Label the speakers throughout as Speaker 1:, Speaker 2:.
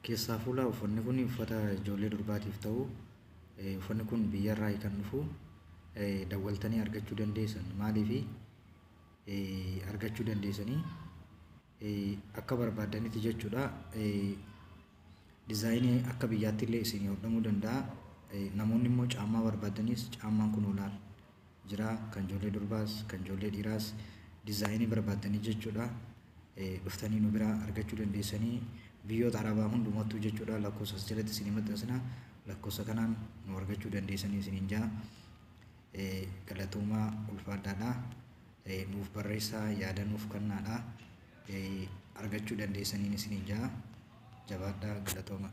Speaker 1: Keessaa fuula uffanni kun uffata ijoollee durbaatiif ta'u, uffanni kun biyyarraa kan dhufu, dawwaltanii argachuu dandeessan. Maaliifi argachuu dandeessanii akka barbaaddanitti jechuudha. Dizaayinii akka biyyaatti illee isin hodhamuu danda'a. Namoonni immoo caammaa barbaadanis caammaan kun olaal jira, kan ijoollee durbaas kan ijoollee dhiiraas dizaayinii barbaaddanii jechuudha. Dhuftanii nu biraa argachuu dandeessanii biyyoota arabaa hundumattuu jechuudha. Lakkoofsa as jalatti isinii maxxansina, lakkoofsa kanaan nu argachuu dandeessanii isiniin jaa. Galatoomaa, ulfaadhaadha. Nuuf barreessaa, yaada nuuf kennaadha. Argachuu dandeessaniin isiniin jaa. Jabaadhaa, galatooma.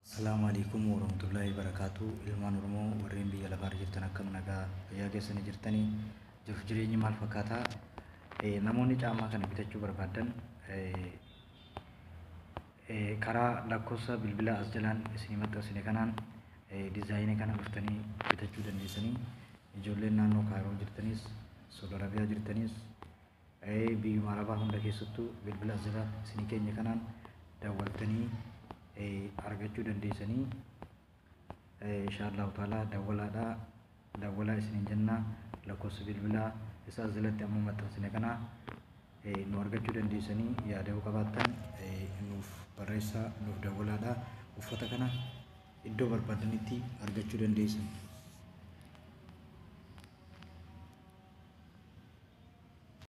Speaker 1: Assalaamu alaikum warahmatullahi wabarakatuh. Ilmaan Oromoo warreen biyya lafaarra jirtan, akkam nagaa fayyaa keessanii jirtanii? Jiruuf jireenyi maal fakkaataa? Namoonni caammaa kana bitachuu barbaadan karaa lakkoofsa bilbilaa as jalaan isinii maxxansine kanaan dizaayinii kana dhuftanii bitachuu dandeessanii. Ijoolleen naannoo Kaayiroo jirtanis, Saudi Arabiyaa jirtanis, biyyuma arabaa hunda keessattuu bilbila as jala isinii keenya kanaan dawwaltanii argachuu dandeessanii. Inshaallahu taalaa dawwalaadhaa, dawwalaa isiniin jenna. Lakkoofsa bilbilaa isa as jalatti amma maxxansine kana nu argachuu dandeessanii. Yaada yoo qabaattan nuuf barreessaa, nuuf dawwalaadha. Uffata kana iddoo barbaadanitti argachuu dandeessan.